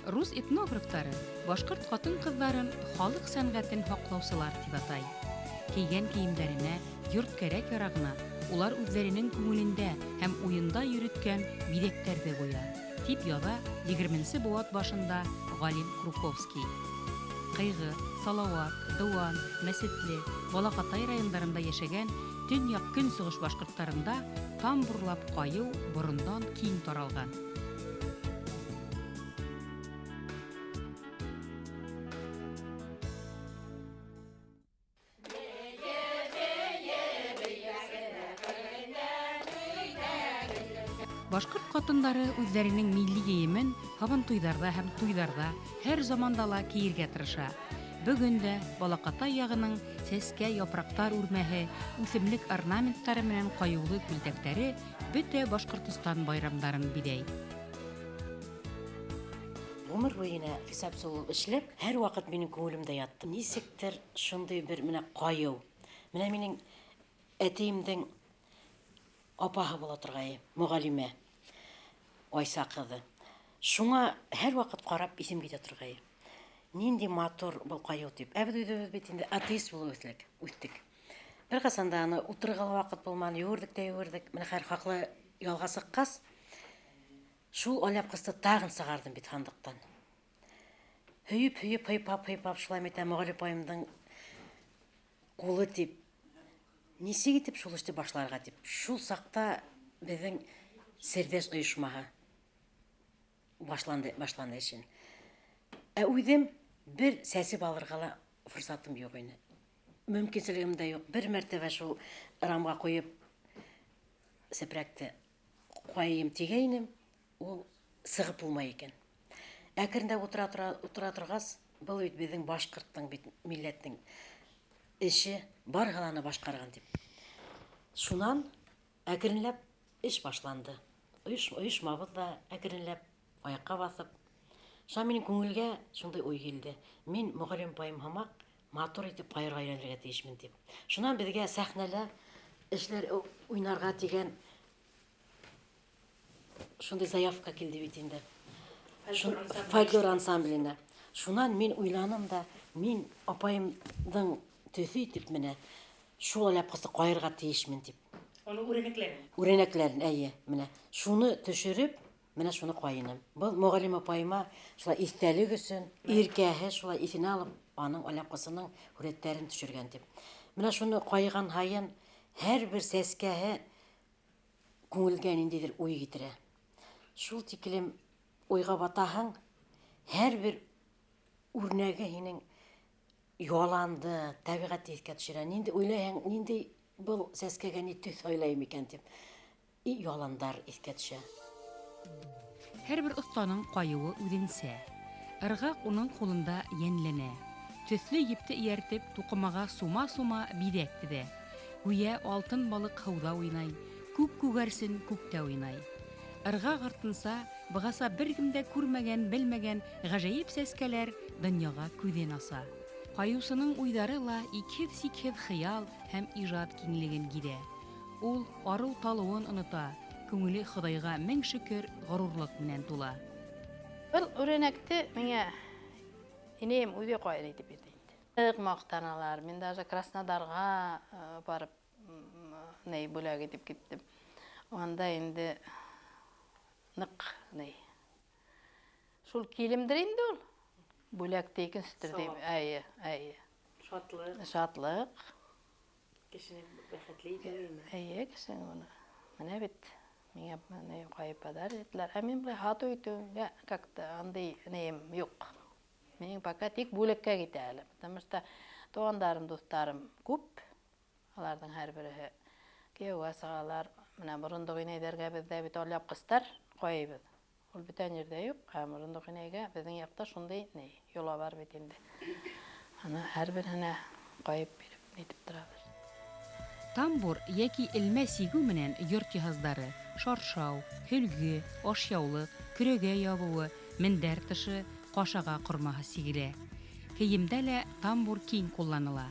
Рус этнографтары башҡорт ҡатын-ҡыҙҙарын халыҡ сәнғәтен һаҡлаусылар тип атай. Кейгән кейемдәренә, йорт кәрәк-ярағына улар үҙҙәренең күңелендә һәм уйында йөрөткән биҙәктәрҙе ҡуя, тип яҙа егерменсе быуат башында галим Круковский. Ҡыйғы, Салауат, Дыуан, Мәсетле, Балаҡатай райондарында йәшәгән төньяҡ-көнсығыш башҡорттарында тамбурлап ҡайыу борондан киң таралған. Башҡорт ҡатындары үҙҙәренең милли кейемен һабантуйҙарҙа һәм туйҙарҙа һәр заманда ла кейергә тырыша. Бөгөн дә Балаҡатай яғының сәскә, япраҡтар үрмәһе, үҫемлек орнаменттары менән ҡайыулы күлдәктәре бөтә Башҡортостан байрамдарын биҙәй. Ғүмер буйына хисапсы булып эшләп, һәр ваҡыт минең күңелемдә ятты. Нисектер шундай бер менә ҡайыу. Менә минең әтиемдең апаһы була торғайы, мөғәллимә Айса ҡыҙы. Шуңа һәр ваҡыт ҡарап иҫем китә торғайы. Ниндәй матур был ҡайыу тип. Ә беҙ үҙебеҙ бит инде атеист булып үҫлек, үҫтек. Бер ҡасан да аны ултырырға ла ваҡыт булманы, йүгерҙек тә йүгерҙек. Менә хәҙер хаҡлы ялға сыҡҡас, шул алъяпҡысты тағын сығарҙым бит һандыҡтан. Һөйөп-һөйөп, һыйпап-һыйпап, шулай әйтәм, мөғәллим апайымдың ҡулы тип, нисек итеп шул эште башларға тип. Шул саҡта беҙҙең Серҙәш ойошмаһы башланды, башланы эшен. Ә үҙем бер сәсеп алырға ла форсатым юҡ ине. Мөмкинселегем дә юҡ. Бер мәртәбә шул рамға ҡуйып сепрәкте ҡуйым тигәйнем, ул сығып булмай икән. Әкренләп утыра тора, утыра торғас, был бит беҙҙең башҡорттоң бит милләттең эше, барыһы ла аны башҡарған тип. Шунан әкренләп эш башланды. Ойош, ойошмабыҙ ҙа әкренләп аяҡҡа баҫып. Шунан минең күңелгә шундай уй килде. Мин мөғәллим апайым һымаҡ матур итеп ҡайырға өйрәнергә тейешмен тип. Шунан беҙгә сәхнәлә эшләр уйнарға тигән шундай заявка килде бит инде. Фольклор ансамбленә. Шунан мин уйланым да, мин апайымдың төҫө итеп менә шул алъяпҡысты ҡайырға тейешмен тип. Уның үрәнәкләрен. Үрәнәкләрен, әйе, менә шуны төшөрөп, менә шуны ҡайыным. Был мөғәллим апайыма шулай иҫтәлек өсөн, иркәһе шулай иҫенә алып, аның алъяпҡысының һүрәттәрен төшөргән тип. Менә шуны ҡайыған һайын һәр бер сәскәһе күңелгә ниндәйҙер уй китерә. Шул тиклем уйға батаһың, һәр бер үрнәге һинең яланды, тәбиғәтте иҫкә төшөрә. Ниндәй уйлайһың, ниндәй был сәскәгә ни төҫ һайлайым икән тип. И яландар иҫкә төшә. Һәр бер оҫтаның ҡайыуы үҙенсә. Ырғаҡ уның ҡулында йәнләнә. Төҫлө епте эйәртеп, туҡымаға сума-сума биҙәк теҙә. Гүйә алтын балыҡ һыуҙа уйнай, күк күгәрсен күктә уйнай. Ырғаҡ артынса, бығаса бер кем дә күрмәгән, белмәгән ғәжәйеп сәскәләр донъяға күҙен аса. Ҡайыусының уйҙары ла икһеҙ-сикһеҙ хыял һәм ижад киңлеген гиҙә. Ул арыу-талыуын онота, күңеле Хоҙайға мең шөкөр ғорурлыҡ менән тула. Был үрәнәкте миңә инәйем үҙе ҡайын итеп бирҙе инде. Ныҡ маҡтаналар. Мин даже Краснодарға барып ней бүләк итеп киттем. Анда инде ныҡ ней. Шул килемдер инде ул. Бүләк тә икенсетер тип. Әйе, әйе. Шатлыҡ. Шатлыҡ. Кешене бәхетле итә бирме? Әйе, кешене уны. Менә бит миңә ни ҡайып подарок иттеләр. Ә мин былай һатыу итеүгә как-то андай нейем юҡ. Минең пока тик бүләккә китә әле. Потому что туғандарым, дуҫтарым күп. Аларҙың һәр береһе кейәүгә сығалар. Менә морондоҡ инәйҙәргә беҙҙә бит алъяпҡыстар ҡуйыбыҙ. Ул бүтән ерҙә юҡ, ә морондоҡ инәйгә беҙҙең яҡта шундай ни йола бар бит инде. Аны һәр береһенә ҡайып биреп нитеп торабыҙ. Тамбур йәки элмә сигеү менән йорт йыһаздары, шаршау, һөлгө, ашъяулыҡ, көрәгә ябыуы, мендәр тышы, ҡашаға ҡормаһы сигелә. Кейемдә лә тамбур киң ҡулланыла.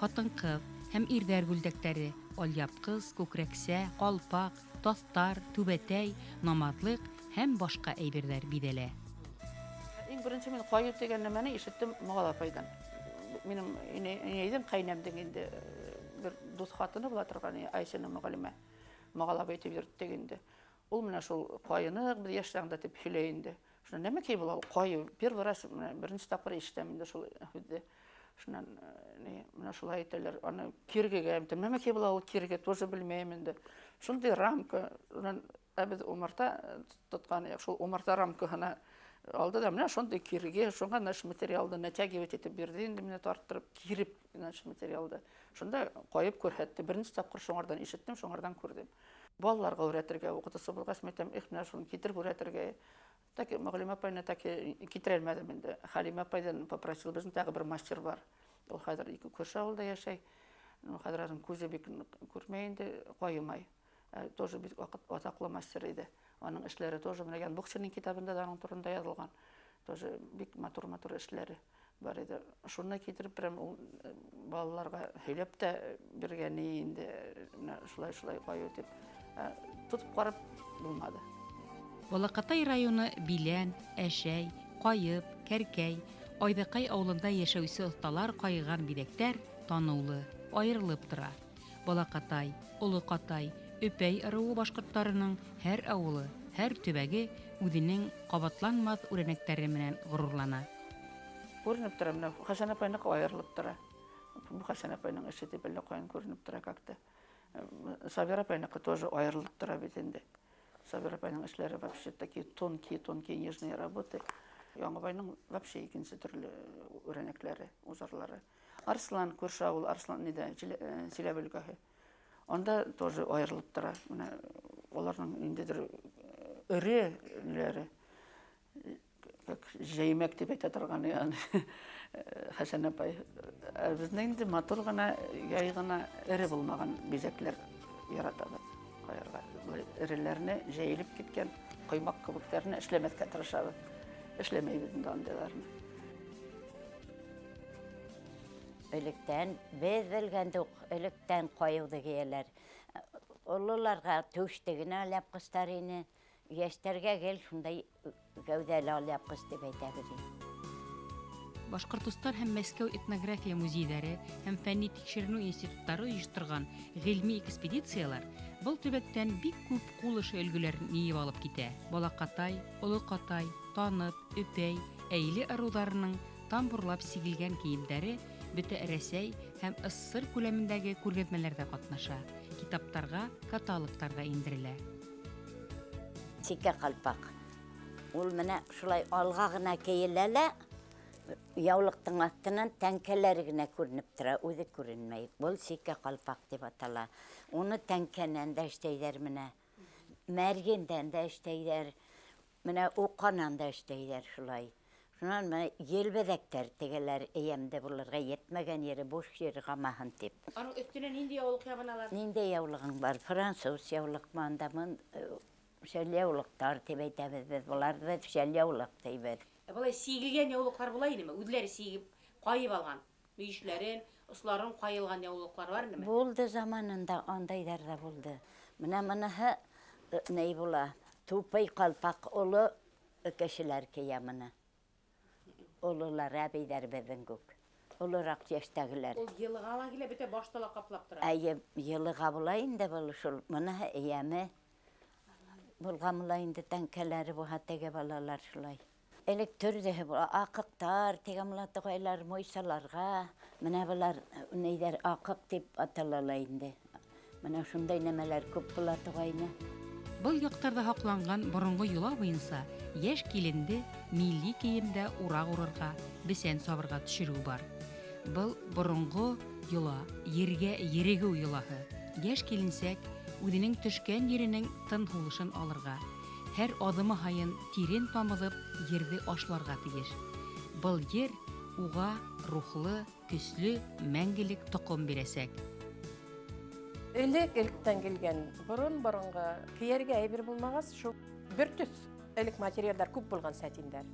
Ҡатын-ҡыҙ һәм ирҙәр күлдәктәре, алъяпҡыс, күкрәксә, ҡалпаҡ, таҫтар, түбәтәй, намаҙлыҡ һәм башҡа әйберҙәр биҙәлә. Иң Иң беренсе мин ҡайыу тигән нәмәне ишеттем Моғал апайҙан. Минең инәйҙең, ҡәйнәмдең инде бер дуҫ хатыны була торған Айсина мөғәллимә. Моғал абый тип йөрөттөк инде. Ул менә шул ҡайыныҡ беҙ йәш чағында тип һөйләй инде. Шунан нәмәкәй була ул ҡайыу? Первый раз менә беренсе тапҡыр ишетәм инде шул һүҙҙе. Шунан менә шулай әйтәләр, аны киргегә, нәмәкәй була ул кирге, тоже белмәйем инде. Шундай рамка, унан ә беҙ умарта тотҡан, шул умарта рамкаһына алды да менә шундай кирге, шуңа наш материалды натягивать итеп бирҙе инде, менә тарттырып, киреп наш материалды. Шунда ҡайып күрһәтте. Беренсе тапҡыр шуңарҙан ишеттем, шуңарҙан күрҙем. Балаларға өйрәтергә уҡытыусы булғас, мин әйтәм, их, менә шуны китереп өйрәтергә. Так Мөғәллимә апайны так китерә алманым инде. Хәлимә апайҙан попросил, беҙҙең тағы бер мастер бар. Ул хәҙер ике күрше ауылда йәшәй. Хәҙер аның күҙе бик күрмәй инде, ҡайымай. Тоже бик атаҡлы мастер ине. Аның эшләре тоже менә Янбукчиның китабында да аның турында яҙылған. Тоже бик матур-матур эшләре бар иде. Шуны китереп прям ул балаларға һөйләп тә биргән инде, менә шулай-шулай ҡайыу тип. Тотоп ҡарап булмады. Балаҡатай районы Билән, Әшәй, Ҡайып, Кәркәй, Айҙаҡай ауылында йәшәүсе оҫталар ҡайыған биҙәктәр таныулы, айырылып тора. Балаҡатай, Оло Ҡатай, Өпәй ырыуы башҡорттарының һәр ауылы, һәр төбәге үҙенең ҡабатланмаҫ үрәнәктәре менән ғорурлана. Күренеп тора, менә Хәсән апайныҡы айырылып тора. Бу Хәсән апайның эше тип әллә ҡайҙан күренеп тора как-то. Сабира апайныҡы тоже айырылып тора бит инде. Сабира апайның эшләре вообще такие тонкие, тонкие, нежные работы. Яңыбайның вообще икенсе төрлө үрәнәкләре, узорлары. Арслан, күрше ауыл, Арслан ниҙә, Силәбе өлкәһе. Анда тоже айырылып тора. Менә уларның ниндәйҙер эре ниләре, как жәймәк тип әйтә торған ягъни Хәсән апай. Ә беҙҙең инде матур ғына, яй ғына эре булмаған биҙәкләр яратабыҙ ҡайырға. Былай эреләрне жәйелеп киткән ҡоймаҡ кеүектәрне эшләмәҫкә тырышабыҙ. Эшләмәйбеҙ инде андайларны. Электән беҙ белгәндә үк, электән ҡайыуҙы кейәләр. Ололарға түште генә алъяпҡыстар ине. Йәштәргә гел шундай гәүҙәле алъяпҡыс тип әйтәбеҙ инде. Башҡортостан һәм Мәскәү этнография музейҙары һәм фәнни тикшеренеү институттары ойошторған ғилми экспедициялар был төбәктән бик күп ҡул эше өлгөләрен йыйып алып китә. Балаҡатай, Оло Ҡатай, Танып, Өпәй, Әйле ырыуҙарының тамбурлап сигелгән кейемдәре бөтә Рәсәй һәм СССР күләмендәге күргәҙмәләрҙә ҡатнаша, китаптарға, каталогтарға индерелә. Сикә ҡалпаҡ. Ул менә шулай алға ғына кейелә лә, яулыҡтың аҫтынан тәңкәләре генә күренеп тора, үҙе күренмәй. Был сикә ҡалпаҡ тип атала. Уны тәңкәнән дә эштәйҙәр менә, мәргендән дә эштәйҙәр, менә уҡанан да эштәйҙәр шулай. Шунан менә елбеҙәктәр тегеләр эйәмдә булырға етмәгән ере буш ере ҡалмаһын тип. Аның өҫтөнә ниндәй яулыҡ ябыналар? Ниндәй яулығың бар? Француз яулыҡмы анда? Шәл яулыҡтар тип әйтәбеҙ беҙ. Быларҙы беҙ шәл яулыҡ тейбеҙ. Былай сигелгән яулыҡтар була инеме? Үҙләре сигеп, ҡайып алған. Мөйөшләрен, осларын ҡайылған яулыҡтар бар инеме? Булды заманында, андайҙар ҙа булды. Менә быныһы ни була? Тупый ҡалпаҡ оло кешеләр кейә быны. Ололар, әбейҙәр беҙҙең күк. Олораҡ йәштәгеләр. Ул йылыға ла килә, бөтә башты ла ҡаплап тора. Әйе, йылыға була инде был шул. Быныһы эйәме булған була инде, тәңкәләре буһа теге балалар шулай. Элек төрлөһө була, аҡыҡтар тигән була туғайлар, муйсаларға. Менә былар нейҙәр аҡыҡ тип атала ла инде. Менә шундай нәмәләр күп була туғайны. Был яҡтарҙа һаҡланған боронғо йола буйынса йәш киленде милли кейемдә ураҡ урырға, бесән сабырға төшөрөү бар. Был боронғо йола, ергә ерегеү йолаһы. Йәш киленсәк үҙенең төшкән еренең тын һулышын алырға, һәр аҙымы һайын тирен тамыҙып ерҙе ашларға тейеш. Был ер уға рухлы, көслө, мәңгелек тоҡом бирәсәк. Элек электән килгән борон-боронғо кейәргә әйбер булмағас, шул бер төҫ элек материалдар күп булған сәтиндәр.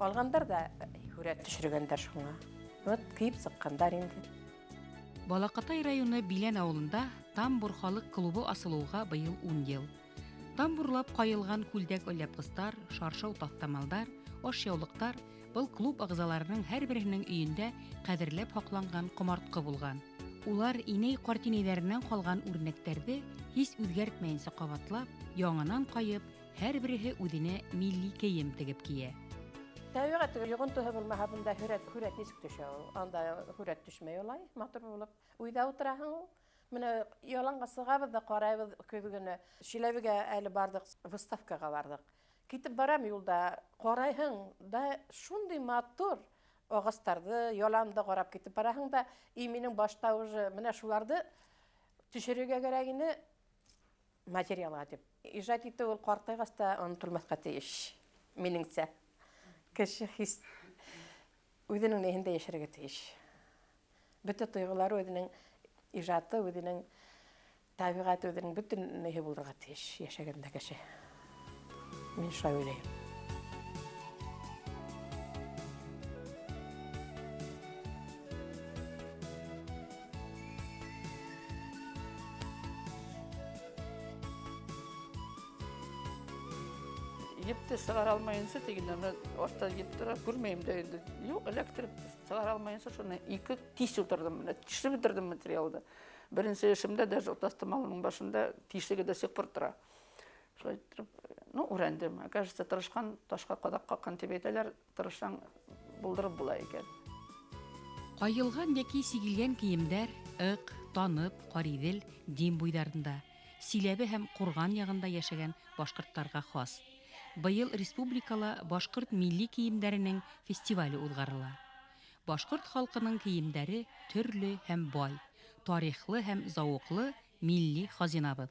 Алғандар да һүрәт төшөргәндәр шуңа. Вот кейеп сыҡҡандар инде. Балаҡатай районы Билән ауылында Тамбур халыҡ клубы асылыуға быйыл 10 йыл. Тамбурлап ҡайылған күлдәк алъяпҡыстар, шаршау таҫтамалдар, ашъяулыҡтар Был клуб ағзаларының һәр береһенең өйөндә ҡәҙерләп һаҡланған ҡомартҡы булған. Улар инәй ҡартинәйҙәренән ҡалған үрнәктәрҙе һис үҙгәртмәйенсә ҡабатлап, яңынан ҡайып, һәр береһе үҙенә милли кейем тегеп кейә. Тәбиғәт йоғонтоһо булмаһа, бында һүрәт нисек төшә ул? Анда һүрәт төшмәй улай, матур булып. Өйҙә ултыраһың ул. Менә яланға сығабыҙ ҙа ҡарайбыҙ көҙгөнө. Шиләбегә әле барҙыҡ, выставкаға барҙыҡ. Китеп барам юлда, ҡарайһың да шундай матур ағастарҙы, яланды ҡарап китеп бараһың да, и минең башта уже менә шуларҙы төшөрөргә кәрәк ине материалға тип. Ижад итеү ул ҡартайғас та онотолмаҫҡа тейеш, минеңсә. Кеше хис үҙенең ниһендә йәшәргә тейеш. Бөтә тойғолары үҙенең ижады, үҙенең тәбиғәте, үҙенең бөтөн ниһе булырға тейеш йәшәгәндә кеше. Мин шулай уйлайым. Епте сығара алмайынса тигәндә, менә ашта еп тора, күрмәйем дә инде. Юк, эләктереп сығара алмайынса шуны ике кис ултырҙым, менә тишеп бөтөрҙөм материалды. Беренсе эшемдә даже таҫтымалының башында тишеге дә сих пор тора. Шулай иттереп, ну, өйрәндем. Кажется, тырышҡан ташҡа ҡаҙаҡ ҡаҡҡан тип әйтәләр, тырышһаң булдырып була икән. Ҡайылған йәки сигелгән кейемдәр Ыҡ, Танып, Ҡариҙел, Дим буйҙарында, Силәбе һәм Ҡурған яғында йәшәгән башҡорттарға хас. Быйыл республикала башҡорт милли кейемдәренең фестивале уҙғарыла. Башҡорт халҡының кейемдәре төрлө һәм бай, тарихлы һәм зауыҡлы милли хазинабыҙ.